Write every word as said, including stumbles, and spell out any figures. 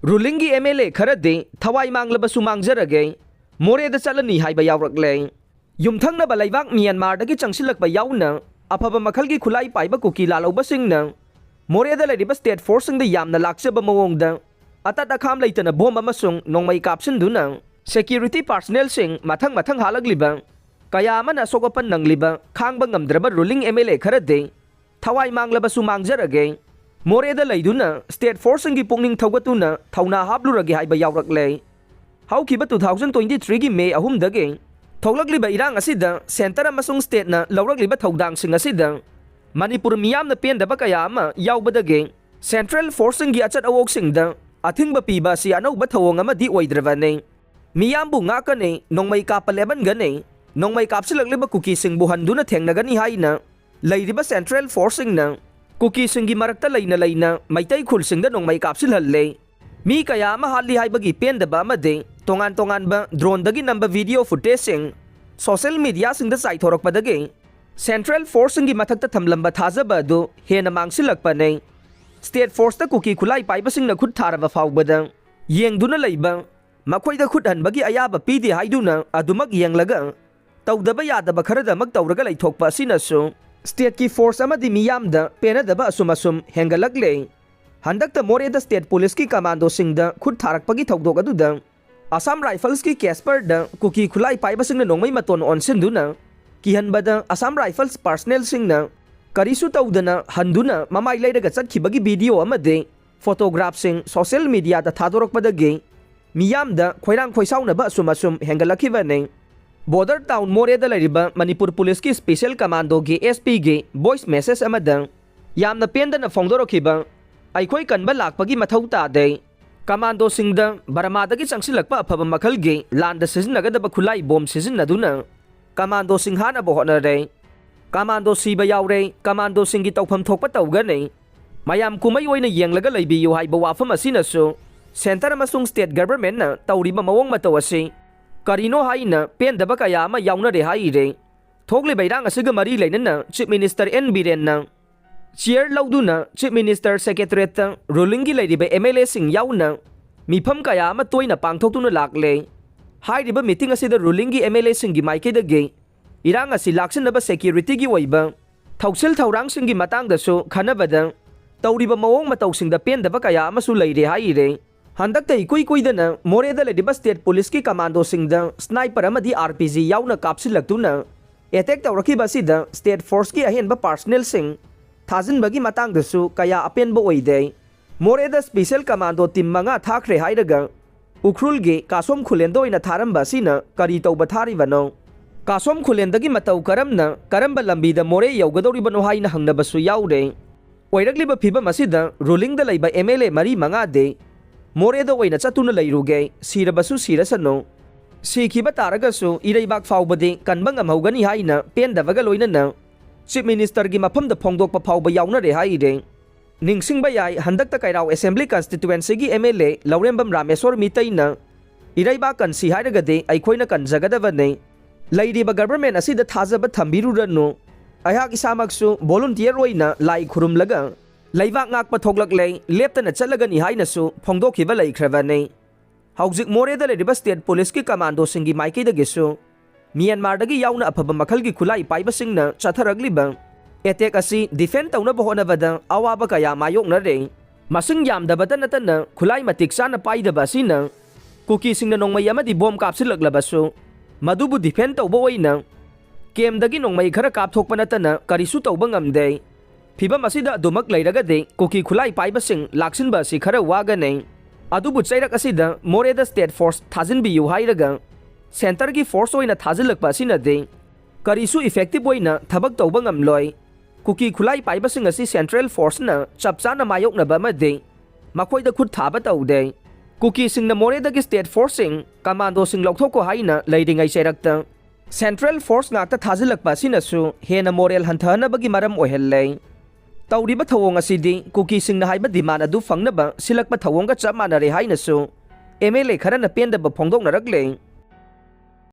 ꯔꯨꯂꯤꯡꯒꯤ M L A ꯈꯔꯗꯤ ꯊꯋꯥꯏ ꯃꯥꯡꯂꯕꯁꯨ ꯃꯥꯡꯖꯔꯒꯦ, ꯃꯣꯔꯦꯗ ꯆꯠꯂꯅꯤ ꯍꯥꯏꯕ ꯌꯥꯎꯔꯛꯂꯦ꯫ ꯌꯨꯝꯊꯪꯅꯕ ꯂꯩꯕꯥꯛ ꯃ꯭ꯌꯥꯟꯃꯥꯔꯗꯒꯤ ꯆꯪꯁꯤꯜꯂꯛꯄ ꯌꯥꯎꯅ ꯑꯐꯕ ꯃꯈꯜꯒꯤ ꯈꯨꯠꯂꯥꯏ ꯄꯥꯏꯕ ꯀꯨꯀꯤ ꯂꯥꯜꯍꯧꯕꯁꯤꯡꯅ ꯃꯣꯔꯦꯗ ꯂꯩꯔꯤꯕ ꯁ꯭ꯇꯦꯠ ꯐꯣꯔꯁꯁꯤꯡꯗ ꯌꯥꯝꯅ ꯂꯥꯛꯆꯕ ꯃꯑꯣꯡꯗ ꯑꯇꯠ ꯑꯈꯥꯝ ꯂꯩꯇꯅ ꯕꯣꯝ ꯑꯃꯁꯨꯡ ꯅꯣꯡꯃꯩ ꯀꯥꯞꯁꯤꯟꯗꯨꯅ ꯁꯦꯀ꯭ꯌꯨꯔꯤꯇꯤ ꯄꯥꯔꯁꯅꯦꯜꯁꯤꯡ ꯃꯊꯪ ꯃꯊꯪ ꯍꯥꯠꯂꯛꯂꯤꯕ ꯀꯌꯥ ꯑꯃꯅ ꯑꯁꯣꯛ ꯑꯄꯟ ꯅꯪꯂꯤꯕ ꯈꯥꯡꯕ ꯉꯝꯗ꯭ꯔꯕ ꯔꯨꯂꯤꯡ ꯑꯦꯝ ꯑꯦꯜ ꯑꯦ ꯈꯔꯗꯤ ꯊꯋꯥꯏ ꯃꯥꯡꯂꯕꯁꯨ ꯃꯥꯡꯖꯔꯒꯦ, ꯃꯣꯔꯦꯗ ꯂꯩꯗꯨꯅ ꯁ꯭ꯇꯦꯠ ꯐꯣꯔꯁꯁꯤꯡꯒꯤ ꯄꯨꯛꯅꯤꯡ ꯊꯧꯒꯠꯇꯨꯅ ꯊꯧꯅꯥ ꯍꯥꯞꯂꯨꯔꯒꯦ ꯍꯥꯏꯕ ꯌꯥꯎꯔꯛꯂꯦ꯫ ꯍꯧꯈꯤꯕ two thousand twenty threeꯒꯤ ꯃꯦ ꯑꯍꯨꯝꯗꯒꯤ ꯊꯣꯛꯂꯛꯂꯤꯕ ꯏꯔꯥꯡ ꯑꯁꯤꯗ ꯁꯦꯟꯇꯔ ꯑꯃꯁꯨꯡ ꯁ꯭ꯇꯦꯠꯅ ꯂꯧꯔꯛꯂꯤꯕ ꯊꯧꯗꯥꯡꯁꯤꯡ ꯑꯁꯤꯗ ꯃꯅꯤꯄꯨꯔ ꯃꯤꯌꯥꯝꯅ ꯄꯦꯟꯗꯕ ꯀꯌꯥ ꯑꯃ ꯌꯥꯎꯕꯗꯒꯤ ꯁꯦꯟꯇ꯭ꯔꯦꯜ ꯐꯣꯔꯁꯁꯤꯡꯒꯤ ꯑꯆꯠ ꯑꯋꯣꯛꯁꯤꯡꯗ ꯑꯊꯤꯡꯕ ꯄꯤꯕ ꯑꯁꯤ ꯑꯅꯧꯕ ꯊꯧꯑꯣꯡ ꯑꯃꯗꯤ ꯑꯣꯏꯗ꯭ꯔꯕꯅꯤ꯫ ꯃꯤꯌꯥꯝꯕꯨ ꯉꯥꯛꯀꯅꯤ, ꯅꯣꯡꯃꯩ ꯀꯥꯞꯄ ꯂꯦꯞꯍꯟꯒꯅꯤ, ꯅꯣꯡꯃꯩ ꯀꯥꯞꯁꯤꯜꯂꯛꯂꯤꯕ ꯀꯨꯀꯤꯁꯤꯡꯕꯨ ꯍꯟꯗꯨꯅ ꯊꯦꯡꯅꯒꯅꯤ ꯍꯥꯏꯅ ꯂꯩꯔꯤꯕ ꯁꯦꯟꯇ꯭ꯔꯦꯜ ꯐꯣꯔꯁꯁꯤꯡꯅ ꯀꯨꯀꯤꯁꯤꯡꯒꯤ ꯃꯔꯛꯇ ꯂꯩꯅ ꯂꯩꯅ ꯃꯩꯇꯩ ꯈꯨꯜꯁꯤꯡꯗ ꯅꯣꯡꯃꯩ ꯀꯥꯞꯁꯤꯜꯍꯜꯂꯦ꯫ ꯃꯤ ꯀꯌꯥ ꯑꯃ ꯍꯥꯠꯂꯤ ꯍꯥꯏꯕꯒꯤ ꯄꯦꯟꯗꯕ ꯑꯃꯗꯤ ꯇꯣꯉꯥꯟ ꯇꯣꯉꯥꯟꯕ ꯗ꯭ꯔꯣꯟꯗꯒꯤ ꯅꯝꯕ ꯚꯤꯗꯤꯑꯣ ꯐꯨꯇꯦꯖꯁꯤꯡ ꯁꯣꯁꯦꯜ ꯃꯤꯗꯤꯌꯥꯁꯤꯡꯗ ꯆꯥꯏꯊꯣꯔꯛꯄꯗꯒꯤ ꯁꯦꯟꯇ꯭ꯔꯦꯜ ꯐꯣꯔꯁꯁꯤꯡꯒꯤ ꯃꯊꯛꯇ ꯊꯝꯂꯝꯕ ꯊꯥꯖꯕ ꯑꯗꯨ ꯍꯦꯟꯅ ꯃꯥꯡꯁꯤꯜꯂꯛꯄꯅꯤ꯫ ꯁ꯭ꯇꯦꯠ ꯐꯣꯔꯁꯇ ꯀꯨꯀꯤ ꯈꯨꯠꯂꯥꯏ ꯄꯥꯏꯕꯁꯤꯡꯅ ꯈꯨꯠ ꯊꯥꯔꯕ ꯐꯥꯎꯕꯗ ꯌꯦꯡꯗꯨꯅ ꯂꯩꯕ, ꯃꯈꯣꯏꯗ ꯈꯨꯠ ꯍꯟꯕꯒꯤ ꯑꯌꯥꯕ ꯄꯤꯗꯦ ꯍꯥꯏꯗꯨꯅ ꯑꯗꯨꯃꯛ ꯌꯦꯡꯂꯒ ꯇꯧꯗꯕ ꯌꯥꯗꯕ ꯈꯔꯗꯃꯛ ꯇꯧꯔꯒ ꯂꯩꯊꯣꯛꯄ ꯑꯁꯤꯅꯁꯨ ꯁ꯭ꯇꯦꯠꯀꯤ ꯐꯣꯔꯁ ꯑꯃꯗꯤ ꯃꯤꯌꯥꯝꯗ ꯄꯦꯟꯅꯗꯕ ꯑꯁꯨꯝ ꯑꯁꯨꯝ ꯍꯦꯟꯒꯠꯂꯛꯂꯦ꯫ ꯍꯟꯗꯛꯇ ꯃꯣꯔꯦꯗ ꯁ꯭ꯇꯦꯠ ꯄꯨꯂꯤꯁꯀꯤ ꯀꯃꯥꯟꯗꯣꯁꯤꯡꯗ ꯈꯨꯠ ꯊꯥꯔꯛꯄꯒꯤ ꯊꯧꯗꯣꯛ ꯑꯗꯨꯗ ꯑꯁꯥꯝ ꯔꯥꯏꯐꯜꯁꯀꯤ ꯀꯦꯁꯄꯔꯗ ꯀꯨꯀꯤ ꯈꯨꯠꯂꯥꯏ ꯄꯥꯏꯕꯁꯤꯡꯅ ꯅꯣꯡꯃꯩ ꯃꯇꯣꯟ ꯑꯣꯟꯁꯤꯟꯗꯨꯅ ꯀꯤꯍꯟꯕꯗ ꯑꯁꯥꯝ ꯔꯥꯏꯐꯜꯁ ꯄꯥꯔꯁꯅꯦꯜꯁꯤꯡꯅ ꯀꯔꯤꯁꯨ ꯇꯧꯗꯅ ꯍꯟꯗꯨꯅ ꯃꯃꯥꯏ ꯂꯩꯔꯒ ꯆꯠꯈꯤꯕꯒꯤ ꯚꯤꯗꯤꯑꯣ ꯑꯃꯗꯤ ꯐꯣꯇꯣꯒ꯭ꯔꯥꯐꯁꯤꯡ ꯁꯣꯁꯦꯜ ꯃꯤꯗꯤꯌꯥꯗ ꯊꯥꯗꯣꯔꯛꯄꯗꯒꯤ ꯃꯤꯌꯥꯝꯗ ꯈꯣꯏꯔꯥꯡ ꯈꯣꯏꯁꯥꯎꯅꯕ ꯑꯁꯨꯝ ꯑꯁꯨꯝ ꯍꯦꯟꯒꯠꯂꯛꯈꯤꯕꯅꯤ꯫ ꯕꯣꯔꯗꯔ ꯇꯥꯎꯟ ꯃꯣꯔꯦꯗ ꯂꯩꯔꯤꯕ ꯃꯅꯤꯄꯨꯔ ꯄꯨꯂꯤꯁꯀꯤ ꯁ꯭ꯄꯦꯁꯦꯜ ꯀꯃꯥꯟꯗꯣꯒꯤ ꯑꯦꯁ ꯄꯤꯒꯤ ꯚꯣꯏꯁ ꯃꯦꯁꯦꯖ ꯑꯃꯗ ꯌꯥꯝꯅ ꯄꯦꯟꯗꯅ ꯐꯣꯡꯗꯣꯔꯛꯈꯤꯕ, "ꯑꯩꯈꯣꯏ ꯀꯟꯕ ꯂꯥꯛꯄꯒꯤ ꯃꯊꯧ ꯇꯥꯗꯦ꯫ ꯀꯃꯥꯟꯗꯣꯁꯤꯡꯗ ꯕꯔꯃꯥꯗꯒꯤ ꯆꯪꯁꯤꯜꯂꯛꯄ ꯑꯐꯕ ꯃꯈꯜꯒꯤ ꯂꯥꯟꯗ ꯁꯤꯖꯤꯟꯅꯒꯗꯕ ꯈꯨꯠꯂꯥꯏ ꯕꯣꯝ ꯁꯤꯖꯤꯟꯅꯗꯨꯅ ꯀꯃꯥꯟꯗꯣꯁꯤꯡ ꯍꯥꯠꯅꯕ ꯍꯣꯠꯅꯔꯦ꯫ ꯀꯃꯥꯟꯗꯣ ꯁꯤꯕ ꯌꯥꯎꯔꯦ꯫ ꯀꯃꯥꯟꯗꯣꯁꯤꯡꯒꯤ ꯇꯧꯐꯝ ꯊꯣꯛꯄ ꯇꯧꯒꯅꯤ꯫ ꯃꯌꯥꯝ ꯀꯨꯝꯍꯩ ꯑꯣꯏꯅ ꯌꯦꯡꯂꯒ ꯂꯩꯕꯤꯌꯨ" ꯍꯥꯏꯕ ꯋꯥꯐꯝ ꯑꯁꯤꯅꯁꯨ ꯁꯦꯟꯇꯔ ꯑꯃꯁꯨꯡ ꯁ꯭ꯇꯦꯠ ꯒꯚꯔꯟꯃꯦꯟꯠꯅ ꯇꯧꯔꯤꯕ ꯃꯑꯣꯡ ꯃꯇꯧ ꯑꯁꯤ ꯀꯔꯤꯅꯣ ꯍꯥꯏꯅ ꯄꯦꯟꯗꯕ ꯀꯌꯥ ꯑꯃ ꯌꯥꯎꯅꯔꯦ ꯍꯥꯏꯔꯦ꯫ ꯊꯣꯛꯂꯤꯕ ꯏꯔꯥꯡ ꯑꯁꯤꯒ ꯃꯔꯤ ꯂꯩꯅꯅ ꯆꯤꯐ ꯃꯤꯅꯤꯁꯇꯔ ꯑꯦꯟ ꯕꯤꯔꯦꯟꯅ ꯆꯤꯌꯔ ꯂꯧꯗꯨꯅ ꯆꯤꯐ ꯃꯤꯅꯤꯁꯇꯔ ꯁꯦꯀ꯭ꯔꯦꯇꯔꯤꯌꯦꯠꯇ ꯔꯨꯂꯤꯡꯒꯤ ꯂꯩꯔꯤꯕ ꯑꯦꯝ ꯑꯦꯜ ꯑꯦꯁꯤꯡ ꯌꯥꯎꯅ ꯃꯤꯐꯝ ꯀꯌꯥ ꯑꯃ ꯇꯣꯏꯅ ꯄꯥꯡꯊꯣꯛꯇꯨꯅ ꯂꯥꯛꯂꯦ꯫ ꯍꯥꯏꯔꯤꯕ ꯃꯤꯇꯤꯡ ꯑꯁꯤꯗ ꯔꯨꯂꯤꯡꯒꯤ ꯑꯦꯝ ꯑꯦꯜ ꯑꯦꯁꯤꯡꯒꯤ ꯃꯥꯏꯀꯩꯗꯒꯤ ꯏꯔꯥꯡ ꯑꯁꯤ ꯂꯥꯛꯁꯤꯟꯅꯕ ꯁꯦꯀ꯭ꯌꯨꯔꯤꯇꯤꯒꯤ ꯑꯣꯏꯕ ꯊꯧꯁꯤꯜ ꯊꯧꯔꯥꯡꯁꯤꯡꯒꯤ ꯃꯇꯥꯡꯗꯁꯨ ꯈꯟꯅꯕꯗ ꯇꯧꯔꯤꯕ ꯃꯑꯣꯡ ꯃꯇꯧꯁꯤꯡꯗ ꯄꯦꯟꯗꯕ ꯀꯌꯥ ꯑꯃꯁꯨ ꯂꯩꯔꯦ ꯍꯥꯏꯔꯦ꯫ ꯍꯟꯗꯛꯇ ꯏꯀꯨꯏ ꯀꯨꯏꯗꯅ ꯃꯣꯔꯦꯗ ꯂꯩꯔꯤꯕ ꯁ꯭ꯇꯦꯠ ꯄꯨꯂꯤꯁꯀꯤ ꯀꯃꯥꯟꯗꯣꯁꯤꯡꯗ ꯁ꯭ꯅꯥꯏꯄꯔ ꯑꯃꯗꯤ ꯑꯥꯔ ꯄꯤ ꯖꯤ ꯌꯥꯎꯅ ꯀꯥꯞꯁꯤꯜꯂꯛꯇꯨꯅ ꯑꯦꯇꯦꯛ ꯇꯧꯔꯛꯈꯤꯕ ꯑꯁꯤꯗ ꯁ꯭ꯇꯦꯠ ꯐꯣꯔꯁꯀꯤ ꯑꯍꯦꯟꯕ ꯄꯥꯔꯁꯅꯦꯜꯁꯤꯡ ꯊꯥꯖꯤꯟꯕꯒꯤ ꯃꯇꯥꯡꯗꯁꯨ ꯀꯌꯥ ꯑꯄꯦꯟꯕ ꯑꯣꯏꯗꯦ꯫ ꯃꯣꯔꯦꯗ ꯁ꯭ꯄꯦꯁꯦꯜ ꯀꯃꯥꯟꯗꯣ ꯇꯤꯝ ꯃꯉꯥ ꯊꯥꯈ꯭ꯔꯦ ꯍꯥꯏꯔꯒ ꯎꯈ꯭ꯔꯨꯜꯒꯤ ꯀꯥꯁꯣꯝ ꯈꯨꯂꯦꯟꯗ ꯑꯣꯏꯅ ꯊꯥꯔꯝꯕ ꯑꯁꯤꯅ ꯀꯔꯤ ꯇꯧꯕ ꯊꯥꯔꯤꯕꯅꯣ? ꯀꯥꯁꯣꯝ ꯈꯨꯂꯦꯟꯗꯒꯤ ꯃꯇꯧ ꯀꯔꯝꯅ ꯀꯔꯝꯕ ꯂꯝꯕꯤꯗ ꯃꯣꯔꯦ ꯌꯧꯒꯗꯧꯔꯤꯕꯅꯣ ꯍꯥꯏꯅ ꯍꯪꯅꯕꯁꯨ ꯌꯥꯎꯔꯦ꯫ ꯑꯣꯏꯔꯛꯂꯤꯕ ꯐꯤꯕꯝ ꯑꯁꯤꯗ ꯔꯨꯂꯤꯡꯗ ꯂꯩꯕ ꯑꯦꯝ ꯑꯦꯜ ꯑꯦ ꯃꯔꯤ ꯃꯉꯥꯗꯤ ꯃꯣꯔꯦꯗ ꯑꯣꯏꯅ ꯆꯠꯇꯨꯅ ꯂꯩꯔꯨꯒꯦ, ꯁꯤꯔꯕꯁꯨ ꯁꯤꯔꯁꯅꯨ, ꯁꯤꯈꯤꯕ ꯇꯥꯔꯒꯁꯨ ꯏꯔꯩꯕꯥꯛ ꯐꯥꯎꯕꯗꯤ ꯀꯟꯕ ꯉꯝꯍꯧꯒꯅꯤ ꯍꯥꯏꯅ ꯄꯦꯟꯗꯕꯒ ꯂꯣꯏꯅꯅ ꯆꯤꯐ ꯃꯤꯅꯤꯁꯇꯔꯒꯤ ꯃꯐꯝꯗ ꯐꯣꯡꯗꯣꯛꯄ ꯐꯥꯎꯕ ꯌꯥꯎꯅꯔꯦ ꯍꯥꯏꯔꯦ꯫ ꯅꯤꯡꯁꯤꯡꯕ ꯌꯥꯏ, ꯍꯟꯗꯛꯇ ꯀꯩꯔꯥꯎ ꯑꯦꯁꯦꯝꯕ꯭ꯂꯤ ꯀꯟꯁꯇꯤꯇ꯭ꯋꯦꯟꯁꯤꯒꯤ ꯑꯦꯝ ꯑꯦꯜ ꯑꯦ ꯂꯧꯔꯦꯝꯕꯝ ꯔꯥꯃꯦꯁꯣꯔ ꯃꯤꯇꯩꯅ ꯏꯔꯩꯕꯥꯛ ꯀꯟꯁꯤ ꯍꯥꯏꯔꯒꯗꯤ ꯑꯩꯈꯣꯏꯅ ꯀꯟꯖꯒꯗꯕꯅꯤ, ꯂꯩꯔꯤꯕ ꯒꯚꯔꯟꯃꯦꯟ ꯑꯁꯤꯗ ꯊꯥꯖꯕ ꯊꯝꯕꯤꯔꯨꯔꯅꯨ, ꯑꯩꯍꯥꯛ ꯏꯁꯥꯃꯛꯁꯨ ꯚꯣꯂꯨꯟꯇꯤꯌꯔ ꯑꯣꯏꯅ ꯂꯥꯏ ꯈꯨꯔꯨꯝꯂꯒ ꯂꯩꯕꯥꯛ ꯉꯥꯛꯄ ꯊꯣꯛꯂꯛꯂꯦ, ꯂꯦꯞꯇꯅ ꯆꯠꯂꯒꯅꯤ ꯍꯥꯏꯅꯁꯨ ꯐꯣꯡꯗꯣꯛꯈꯤꯕ ꯂꯩꯈ꯭ꯔꯕꯅꯤ꯫ ꯍꯧꯖꯤꯛ ꯃꯣꯔꯦꯗ ꯂꯩꯔꯤꯕ ꯁ꯭ꯇꯦꯠ ꯄꯨꯂꯤꯁꯀꯤ ꯀꯃꯥꯟꯗꯣꯁꯤꯡꯒꯤ ꯃꯥꯏꯀꯩꯗꯒꯤꯁꯨ ꯃ꯭ꯌꯥꯟꯃꯥꯔꯗꯒꯤ ꯌꯥꯎꯅ ꯑꯐꯕ ꯃꯈꯜꯒꯤ ꯈꯨꯠꯂꯥꯏ ꯄꯥꯏꯕꯁꯤꯡꯅ ꯆꯠꯊꯔꯛꯂꯤꯕ ꯑꯦꯇꯦꯛ ꯑꯁꯤ ꯗꯤꯐꯦꯟ ꯇꯧꯅꯕ ꯍꯣꯠꯅꯕꯗ ꯑꯋꯥꯕ ꯀꯌꯥ ꯃꯥꯌꯣꯛꯅꯔꯦ꯫ ꯃꯁꯤꯡ ꯌꯥꯝꯗꯕꯇ ꯅꯠꯇꯅ ꯈꯨꯠꯂꯥꯏ ꯃꯇꯤꯛ ꯆꯥꯅ ꯄꯥꯏꯗꯕ ꯑꯁꯤꯅ ꯀꯨꯀꯤꯁꯤꯡꯅ ꯅꯣꯡꯃꯩ ꯑꯃꯗꯤ ꯕꯣꯝ ꯀꯥꯞꯁꯤꯜꯂꯛꯂꯕꯁꯨ ꯃꯗꯨꯕꯨ ꯗꯤꯐꯦꯟ ꯇꯧꯕ ꯑꯣꯏꯅ ꯀꯦꯝꯗꯒꯤ ꯅꯣꯡꯃꯩ ꯈꯔ ꯀꯥꯞꯊꯣꯛꯄ ꯅꯠꯇꯅ ꯀꯔꯤꯁꯨ ꯇꯧꯕ ꯉꯝꯗꯦ꯫ ꯐꯤꯚꯝ ꯑꯁꯤꯗ ꯑꯗꯨꯃꯛ ꯂꯩꯔꯒꯗꯤ ꯀꯨꯀꯤ ꯈꯨꯠꯂꯥꯏ ꯄꯥꯏꯕꯁꯤꯡ ꯂꯥꯛꯁꯤꯟꯕ ꯑꯁꯤ ꯈꯔ ꯋꯥꯒꯅꯤ꯫ ꯑꯗꯨꯕꯨ ꯆꯩꯔꯛ ꯑꯁꯤꯗ ꯃꯣꯔꯦꯗ ꯁ꯭ꯇꯦꯠ ꯐꯣꯔꯁ ꯊꯥꯖꯤꯟꯕꯤꯌꯨ ꯍꯥꯏꯔꯒ ꯁꯦꯟꯇꯔꯒꯤ ꯐꯣꯔꯁ ꯑꯣꯏꯅ ꯊꯥꯖꯤꯜꯂꯛꯄ ꯑꯁꯤꯅꯗꯤ ꯀꯔꯤꯁꯨ ꯏꯐꯦꯛꯇꯤꯚ ꯑꯣꯏꯅ ꯊꯕꯛ ꯇꯧꯕ ꯉꯝꯂꯣꯏ꯫ ꯀꯨꯀꯤ ꯈꯨꯠꯂꯥꯏ ꯄꯥꯏꯕꯁꯤꯡ ꯑꯁꯤ ꯁꯦꯟꯇ꯭ꯔꯦꯜ ꯐꯣꯔꯁꯅ ꯆꯞ ꯆꯥꯅ ꯃꯥꯌꯣꯛꯅꯕ ꯑꯃꯗꯤ ꯃꯈꯣꯏꯗ ꯈꯨꯠ ꯊꯥꯕ ꯇꯧꯗꯦ꯫ ꯀꯨꯀꯤꯁꯤꯡꯅ ꯃꯣꯔꯦꯗꯒꯤ ꯁ꯭ꯇꯦꯠ ꯐꯣꯔꯁꯁꯤꯡ, ꯀꯃꯥꯟꯗꯣꯁꯤꯡ ꯂꯧꯊꯣꯛꯈꯣ ꯍꯥꯏꯅ ꯂꯩꯔꯤꯉꯩ ꯆꯩꯔꯛꯇ ꯁꯦꯟꯇ꯭ꯔꯦꯜ ꯐꯣꯔꯁ ꯉꯥꯛꯇ ꯊꯥꯖꯤꯜꯂꯛꯄ ꯑꯁꯤꯅꯁꯨ ꯍꯦꯟꯅ ꯃꯣꯔꯦꯜ ꯍꯟꯊꯍꯟꯅꯕꯒꯤ ꯃꯔꯝ ꯑꯣꯏꯍꯜꯂꯦ꯫ ꯇꯧꯔꯤꯕ ꯊꯧꯑꯣꯡ ꯑꯁꯤꯗꯤ ꯀꯨꯀꯤꯁꯤꯡꯅ ꯍꯥꯏꯕ ꯗꯤꯃꯥꯟ ꯑꯗꯨ ꯐꯪꯅꯕ ꯁꯤꯜꯂꯛꯄ ꯊꯧꯑꯣꯡꯒ ꯆꯞ ꯃꯥꯟꯅꯔꯦ ꯍꯥꯏꯅꯁꯨ ꯑꯦꯝ ꯑꯦꯜ ꯑꯦ ꯈꯔꯅ ꯄꯦꯟꯗꯕ ꯐꯣꯡꯗꯣꯛꯅꯔꯛꯂꯦ꯫